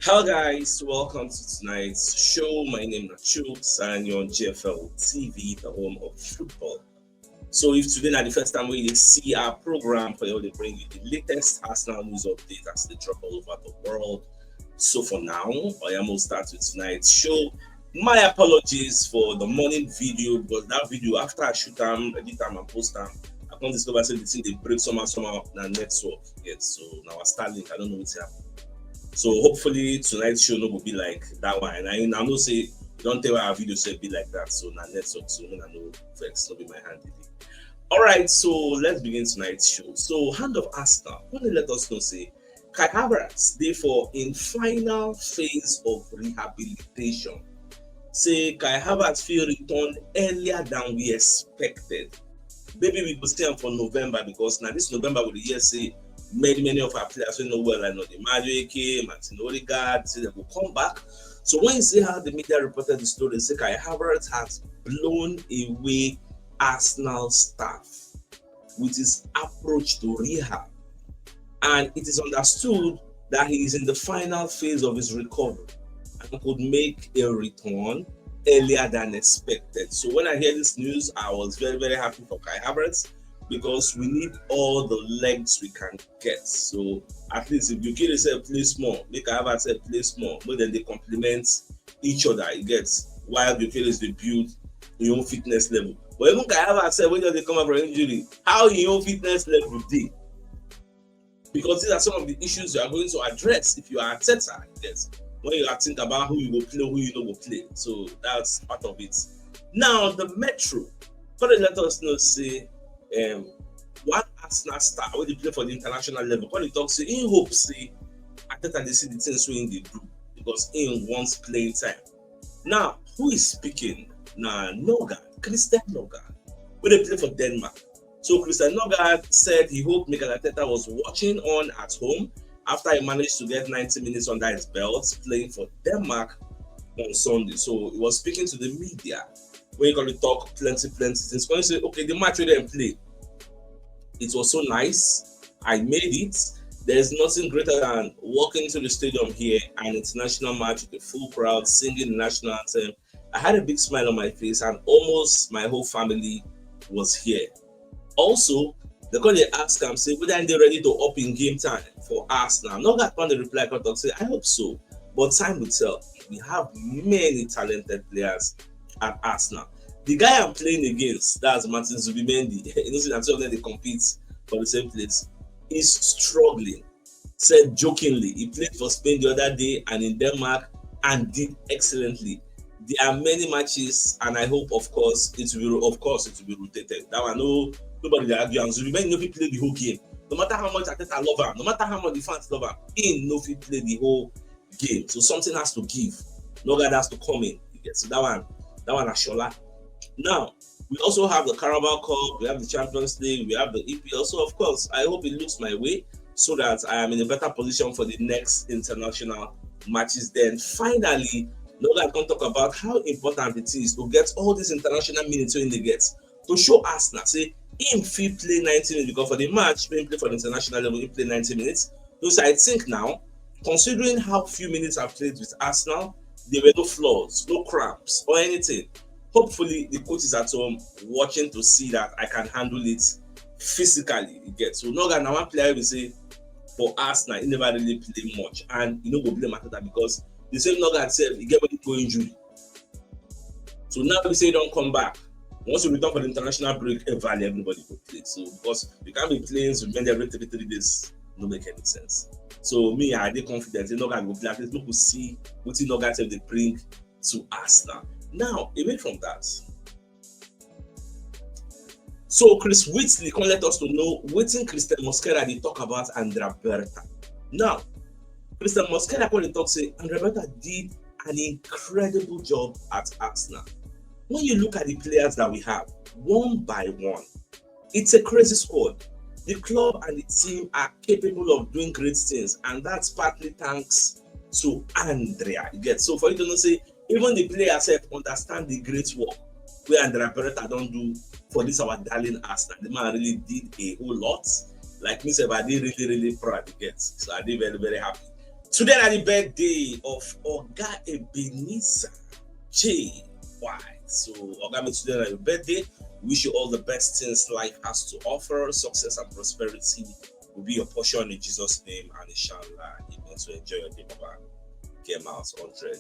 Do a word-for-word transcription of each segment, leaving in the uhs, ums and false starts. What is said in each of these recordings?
Hello guys, welcome to tonight's show. My name is Chuks and you're on G F L T V, the home of football. So if today na the first time we see our program, for you to bring you the latest Arsenal news update as they drop all over the world. So for now, I am going to start with tonight's show. My apologies for the morning video, but that video, after I shoot them, edit them and post them, I can't discover say the thing they break somehow, somehow na network. Yes, so now I Starlink, I don't know what's happening. So hopefully tonight's show no go be like that one. And I, I know say don't tell our video say be like that. So na network, so I know vex no be my hand. All right, so let's begin tonight's show. So Hand of Arsenal, when they let us know say Kai Havertz dey for in final phase of rehabilitation. Say Kai Havertz fit return earlier than we expected. Maybe we go see am for November, because now this November we dey hear say many many of our players wey no well, like Noni Madueke, Martin Odegaard, say they go come back. So when you see how the media reported the story, say Kai Havertz has blown away Arsenal staff with his approach to rehab, and it is understood that he is in the final phase of his recovery and could make a return earlier than expected. So when I hear this news, I was very, very happy for Kai Havertz, because we need all the legs we can get. So at least if Gyökeres sef play small, make Kai Havertz sef play small, make dem dey complement each other, you get, while Gyökeres dey build im own fitness level. But even Kai Havertz sef, wey just dey come back from injury, how im own fitness level dey? Because these are some of the issues you are going to address if you are Arteta, yes. When you are thinking about who you go play, who you no go play. So that's part of it. Now, the Metro, come dey let us know say, um, one Arsenal star wey dey play for the international level, come dey talk say he hope say Arteta dey see the things wey he dey do, because he wants playing time. Now, who is speaking? Na Nørgaard, Christian Nørgaard, wey dey play for Denmark. So Christian Nørgaard said he hoped Mikel Arteta was watching on at home after he managed to get ninety minutes under his belt playing for Denmark on Sunday. So he was speaking to the media when he come dey talk plenty, plenty things. When he say, okay, the match wey dem play, it was so nice. I made it. There's nothing greater than walking to the stadium here, an international match with a full crowd singing the national anthem. I had a big smile on my face, and almost my whole family was here. Also, they come dey ask am say whether he dey ready to up in game time for Arsenal. Nørgaard come dey reply, come talk say, I hope so, but time will tell. We have many talented players at Arsenal. The guy I'm playing against, that's Martin Zubimendi. You know say na two of them dey compete for the same place. He's struggling. Said jokingly, he played for Spain the other day and in Denmark and did excellently. There are many matches, and I hope, of course, it will, of course, it will be rotated. That one, no, nobody dey argue. And Zubimendi no fit play the whole game. No matter how much Arteta love am, no matter how much the fans love am, he no fit play the whole game. So something has to give. Nørgaard has to come in. You get, so that one, that one na shola. Now, we also have the Carabao Cup, we have the Champions League, we have the E P L. So, of course, I hope it looks my way so that I am in a better position for the next international matches. Then, finally, Nørgaard come talk about how important it is to get all these international minutes wey he dey get to show Arsenal say him fit play ninety minutes, because for the match wey he play for the international level, he play ninety minutes. So I think now, considering how few minutes I've played with Arsenal, there were no flaws, no cramps or anything. Hopefully, the coach is at home watching to see that I can handle it physically. You get, so Nørgaard na one player we say for Arsenal, he never really play much, and you no go blame Arteta, because the same Nørgaard sef, he get when he go injury. So now we say he don come back. Once you return for the international break, everybody, everybody go play. So because you can't be playing Zubimendi every three, three days, no make any sense. So me, I dey confident say Nørgaard go play. At least we could see wetin Nørgaard sef dey bring to Arsenal. Now, away from that, so Chris Wheatley come let us to know wetin Christian Mosquera dey talk about Andrea Berta. Now, Christian Mosquera come dey talk say Andrea Berta did an incredible job at Arsenal. When you look at the players that we have, one by one, it's a crazy squad. The club and the team are capable of doing great things, and that's partly thanks to Andrea. You get, so for you to know say even the players sef understand the great work wey Andrea Berta don do for this our darling Arsenal. The man really did a whole lot. Like me sef, I dey really, really proud, you get. So I dey very, very happy. Today na the birthday of Oga Ebenezer J Y. So Oga, me today na your birthday. Wish you all the best things life has to offer. Success and prosperity will be your portion in Jesus' name, and inshallah, you going to enjoy your day, Baba. Game out hundred.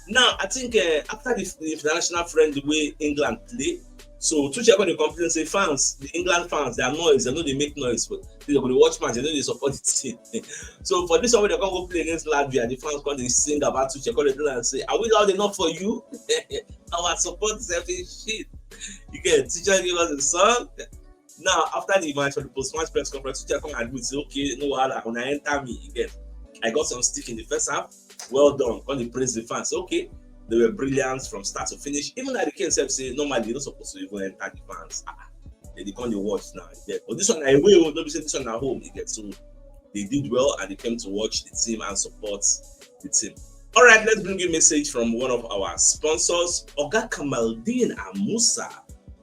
Now, I think uh, after the, the international friendly wey England play, so Tuchel come dey complain say fans, the England fans, their noise, they know they make noise, but they go dey watch match, they know they support the team. So for this one, when they come go play against Latvia, the fans come dey sing about Tuchel, come dey do and say, "Are we loud enough for you?" Our support is every shit. You get Tuchel give us a song. Now, after the match, for the post-match press conference, Tuchel come admit say, "Okay, no wahala, una enter me again. I got some stick in the first half. Well done." Come dey praise the fans. Say, "Okay, they were brilliant from start to finish." Even Harry Kane sef say, "Normally, you're not supposed to even enter the fans." Ah, they dey come dey watch now. You get? But this one na away o, no be say this one na home. You get? So they did well and they came to watch the team and support the team. All right, let's bring you a message from one of our sponsors, Oga Kamaldeen Amusa,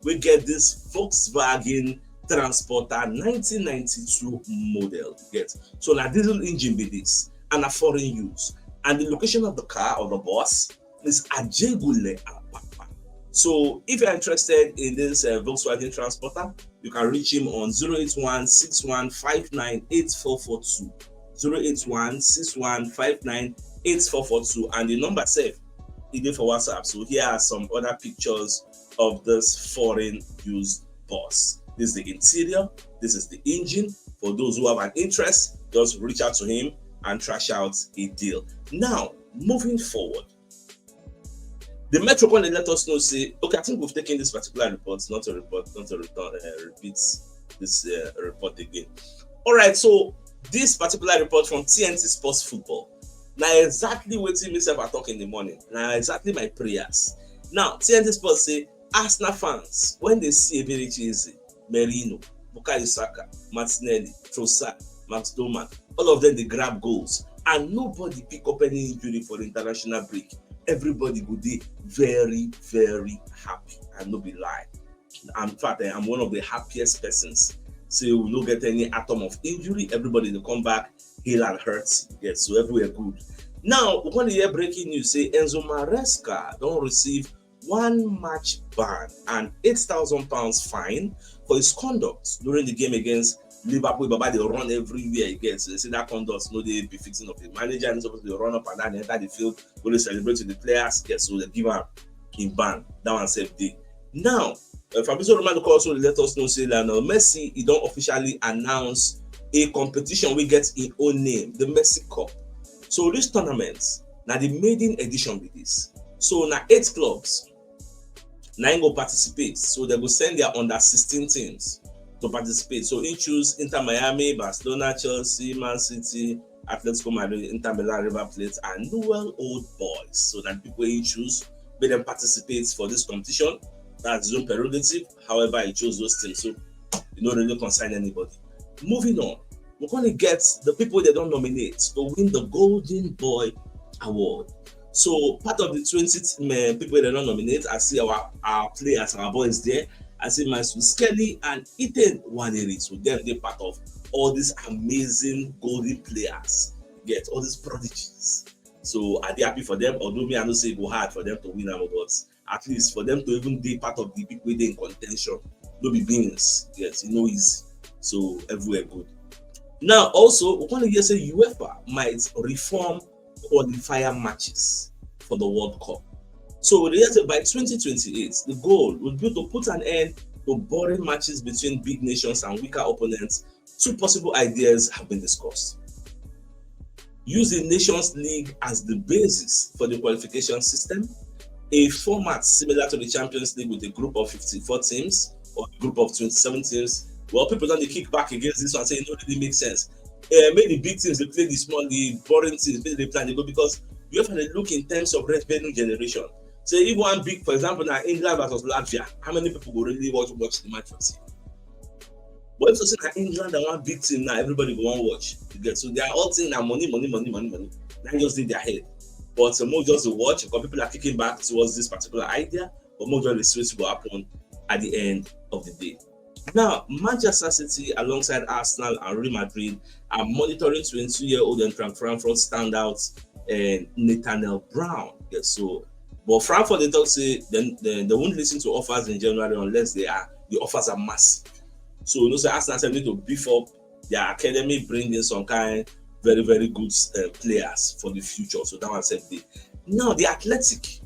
wey get this Volkswagen Transporter nineteen ninety-two model. You get? So na diesel engine be this, and a foreign use. And the location of the car or the bus is Ajegule Apapa. So if you're interested in this uh, Volkswagen Transporter, you can reach him on zero eight one six one five nine eight four four two. zero eight one six one five nine eight four four two, and the number sef, e dey for WhatsApp. So here are some other pictures of this foreign used bus. This is the interior, this is the engine. For those who have an interest, just reach out to him and trash out a deal. Now, moving forward, the Metro come dey let us know say, okay, I think we've taken this particular report, not to report, not to return, uh, repeat this uh, report again. All right, so this particular report from T N T Sports Football, na exactly wetin me sef I talk in the morning. Na exactly my prayers. Now, T N T Sports say, "Arsenal fans, when they see Eberechi Eze, Merino, Bukayo Saka, Martinelli, Trossard, Max Doman, all of them dey grab goals, and nobody pick up any injury for the international break. Everybody go dey very, very happy." And no be lie. In fact, eh, I'm one of the happiest persons. Say we no get any atom of injury. Everybody dey come back hale and hearty. Yes, so everywhere good. Now, we come dey hear breaking news say Enzo Maresca don receive one match ban and eight thousand pounds fine for his conduct during the game against Liverpool. Baba dey run everywhere again. So they say that conduct no dey befitting of a manager, and he's supposed to run up and down, enter the field, go dey celebrate with the players. Yes, so they give am him ban. That one sef dey. Now, uh, Fabrizio Romano come also let us know say Lionel Messi, he don officially announce a competition wey get him own name, the Messi Cup. So this tournament, na the maiden edition be this. So na eight clubs na im go participate. So they go send their under sixteen teams to participate. So he choose Inter Miami, Barcelona, Chelsea, Man City, Atletico Madrid, Inter Milan, River Plate, and Newell Old Boys. So that people he choose, make them participate for this competition. That's his own prerogative. However, he chose those teams. So you no really concern anybody. Moving on, we're going to get the people they don't nominate to win the Golden Boy Award. So part of the twenty t- men, people they don't nominate, I see our, our players, our boys there. I see Myson Skelly and Ethan Waneri. So they're, they're part of all these amazing golden players. Get all these prodigies. So are they happy for them? Although me, I know say it go hard for them to win am, but at least for them to even be part of the people wey dey in contention, no be beans. Yes, e no easy. So everywhere good. Now, also, we want to hear say UEFA might reform qualifier matches for the World Cup. So they say by twenty twenty-eight, the goal would be to put an end to boring matches between big nations and weaker opponents. Two possible ideas have been discussed. Use the Nations League as the basis for the qualification system, a format similar to the Champions League with a group of fifty-four teams or a group of twenty-seven teams. Well, people don't kick back against this one, say it don't really make sense. Uh, make the big teams they play the small, the boring teams, make they play and they go, because you have to look in terms of revenue generation. Say if one big, for example, now England versus Latvia, how many people go really watch watch the match for see? But if you say na England and one big team now, everybody go wan watch. You get, so they are all thing na money, money, money, money, money. That just in their head. But some more just to watch because people are kicking back towards this particular idea. But more just the switch will happen at the end of the day. Now, Manchester City, alongside Arsenal and Real Madrid, are monitoring twenty-two-year-old Eintracht Frankfurt standout uh, Nathaniel Brown. Yes, so, but Frankfurt, they talk say then they, they won't listen to offers in January unless they are the offers are massive. So you know, so Arsenal say need to beef up their academy, bring in some kind very very good uh, players for the future. So that one said the now the Athletic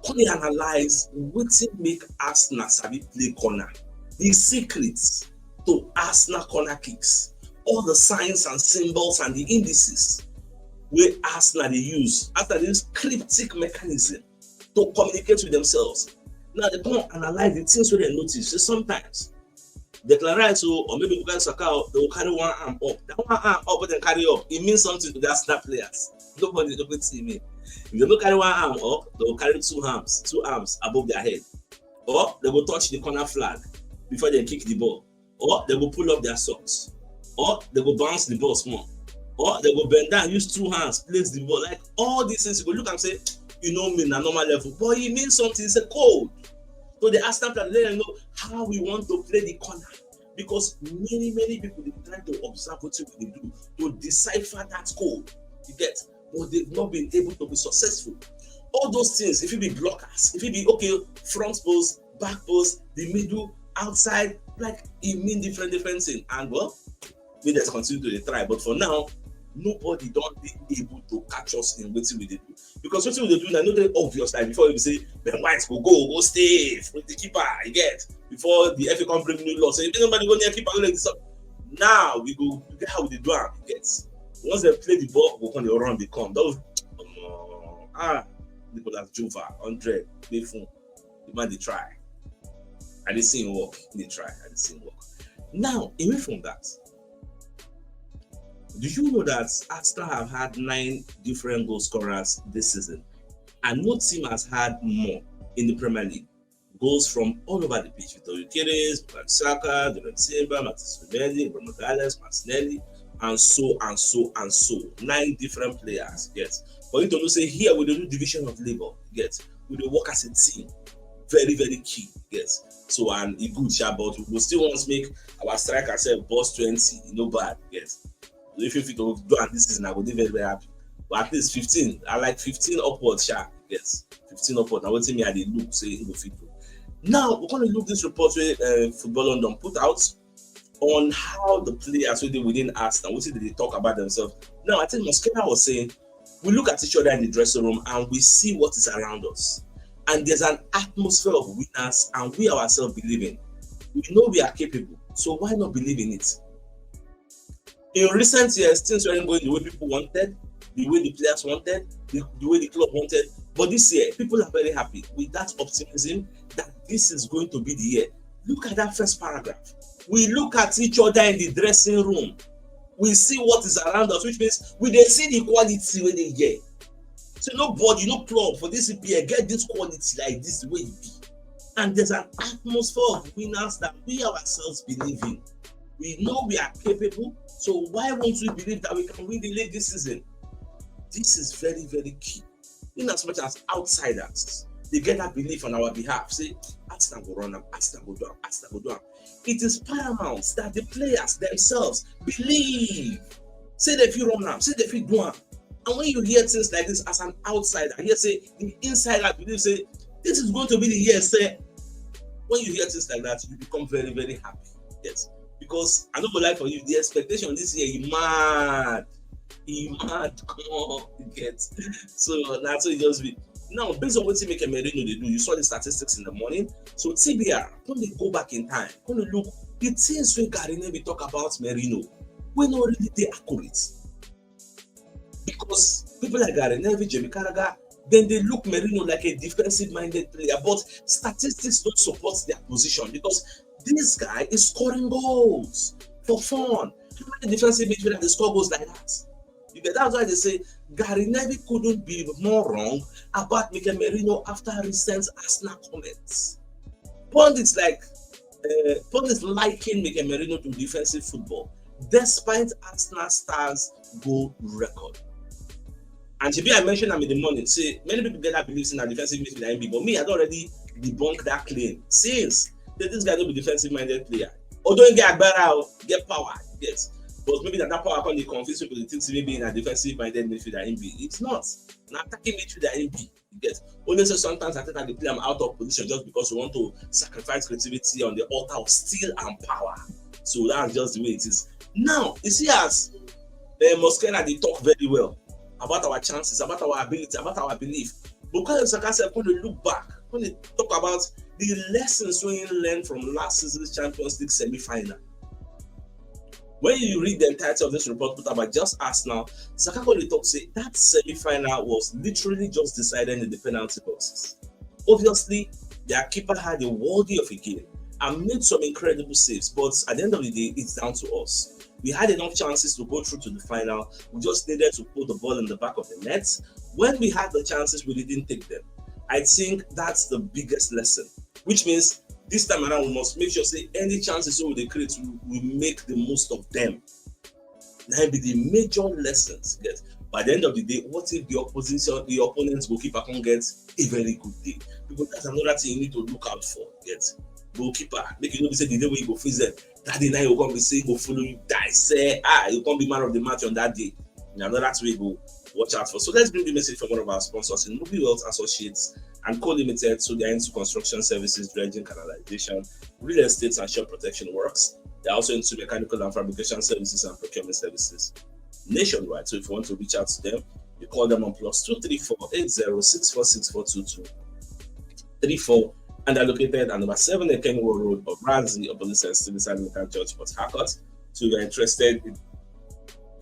come dey analyze wetin make Arsenal sabi play corner, the secrets to Arsenal corner kicks, all the signs and symbols and the indices wey Arsenal dey use. Arsenal dey use cryptic mechanism to communicate with themselves. Now they come analyze the things wey dem notice. So sometimes Declan Rice o, or maybe Bukayo Saka o, they will carry one arm up. That one arm up wey dem carry up, e mean something to the Arsenal players. Nobody know wetin e mean. If they no carry one arm up, they will carry two arms, two arms above their head. Or they go touch the corner flag before they kick the ball. Or they go pull up their socks. Or they go bounce the ball small. Or they go bend down, use two hands, place the ball. Like all these things, you go look and say, you know me, na normal level. But e mean something, it's a code. So the Arsenal player let them know how we want to play the corner. Because many, many people dey try to observe what we dey do to decipher that code. You get, but they've not been able to be successful. All those things, if it be blockers, if it be okay, front post, back post, the middle, outside, like it mean different, different thing. And well, we just continue to dey try. But for now, nobody don't be able to catch us in what we dey do. Because what we dey do now, no dey obvious. Like before, we say Ben White go go go stay with the keeper. You get, before the F A come bring new law, so if nobody go near keeper, like this. Now we go we get how we dey do am. You get, once they play the ball, we come dey run dey come. That was um, ah Nicolas Jova hundred. Dey fun. The man dey try. I dey see him work. He dey try. I dey see him work. Now, away from that, do you know that Arsenal have had nine different goal scorers this season, and no team has had more in the Premier League? Goals from all over the pitch: Vitor Gyökeres, Bukayo Saka, Jadon Sancho, Matheus Cunha, Bruno Guimaraes, Martinelli, and so and so and so. Nine different players. Yes, for you to know say here we dey do division of labour. Yes, we dey work as a team. Very very key. Yes, so and e good sha, but we go still want make our striker sef burst twenty. E no bad. Yes, if you fit to do am this season, I go dey very very happy. But at least fifteen, I like fifteen upwards sha. Yes, fifteen upwards. Na wetin me I dey look say e go fit do. Now we gonna look this report wey uh, Football London put out on how the players wey dey within Arsenal, wetin they dey talk about themselves. Now I think Mosquera was saying we look at each other in the dressing room and we see what is around us. And there's an atmosphere of winners, and we ourselves believe in. We know we are capable, so why not believe in it? In recent years, things weren't going the way people wanted, the way the players wanted, the, the way the club wanted. But this year, people are very happy with that optimism that this is going to be the year. Look at that first paragraph. We look at each other in the dressing room. We see what is around us, which means we dey see the quality wey dey here. So nobody, no club for this E P L get this quality like this, the way e be. And there's an atmosphere of winners that we ourselves believe in. We know we are capable, so why won't we believe that we can win the league this season? This is very very key. In as much as outsiders, they get that belief on our behalf. Say, Arsenal go run am, Arsenal go do am, Arsenal go do am. It is paramount that the players themselves believe. Say they fit run am, say they fit do am. And when you hear things like this as an outsider, hear say the insider believe say this is going to be the year. Say when you hear things like that, you become very very happy. Yes, because I no go lie for you, the expectation this year e mad, e mad come on, you get. So na so e just be. Now, based on wetin Mikel Merino dey do, you saw the statistics in the morning. So T B R, come dey go back in time, come dey look the things wey Gary Neville talk about Merino, wey no really dey accurate. Because people like Gary Neville, Jamie Carragher, then they look Merino like a defensive-minded player, but statistics don't support their position because this guy is scoring goals for fun. How many defensive midfielders dey score goals like that? You get, that's why they say Gary Neville couldn't be more wrong about Mikel Merino after recent Arsenal comments. Pundits like uh, pundits liken Mikel Merino to defensive football, despite Arsenal stars goal record. And shebi I mentioned am in the morning, say many people get that belief in a defensive midfielder, but me, I don't already debunk that claim since. Say this guy no be defensive minded player. Although he get agbára o, get power, yes. But maybe na that power come dey confuse people dey think say maybe na defensive minded midfielder him be. It's not. Na attacking midfielder him be. You get? Only say sometimes Arteta dey play am out of position just because he want to sacrifice creativity on the altar of skill and power. So that's just the way it is. Now, you see as uh, Mosquera dey talk very well about our chances, about our ability, about our belief. Bukayo Saka sef come dey look back, come dey talk about the lessons wey he learn from last season's Champions League semi-final. When you read the entirety of this report put out by just Arsenal, Saka come dey talk say that semi-final was literally just decided in the penalty boxes. Obviously, their keeper had a worthy of a game and made some incredible saves, but at the end of the day, it's down to us. We had enough chances to go through to the final. We just needed to put the ball in the back of the net. When we had the chances, we didn't take them. I think that's the biggest lesson, which means this time around we must make sure say any chances wey we dey create, we, we make the most of them. Na be the major lessons. Yes. By the end of the day, what if the opposition, the opponent's goalkeeper come get a very good day? Because that's another thing you need to look out for. Yes. Goalkeeper, make you know say the day wey you go face them, that day now you go come be say go follow you die. Say ah, you come be man of the match on that day. Na another thing we go watch out for. So let's bring the message from one of our sponsors in Movie World Associates and Co Limited. So they're into construction services, dredging, canalization, real estate, and shore protection works. They're also into mechanical and fabrication services and procurement services nationwide. So if you want to reach out to them, you call them on plus two three four eight zero six four six four two two three four, and they're located at number seven Ekenwo Road, Obrazi, opposite Saint Stephen's Anglican Church, Port Harcourt. So if you're interested in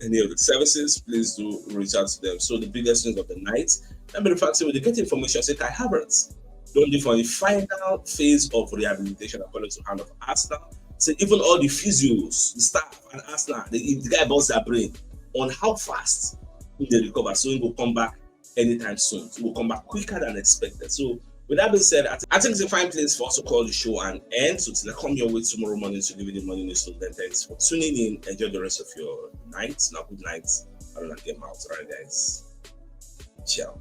any of the services, please do reach out to them. So the biggest news of the night, I mean, in fact, we get information say Kai Havertz don dey for the final phase of rehabilitation, according to Hand of Arsenal. Say even all the physios, the staff and Arsenal, the, the guy burst their brain on how fast he dey recover. So he go come back anytime soon. He will come back quicker than expected. So with that being said, I, th- I think it's a fine place for us to call the show and end. So till I come your way tomorrow morning to give you the morning news. So then thanks for tuning in. Enjoy the rest of your night. Now good night. I don't like get out. All right, guys. Ciao.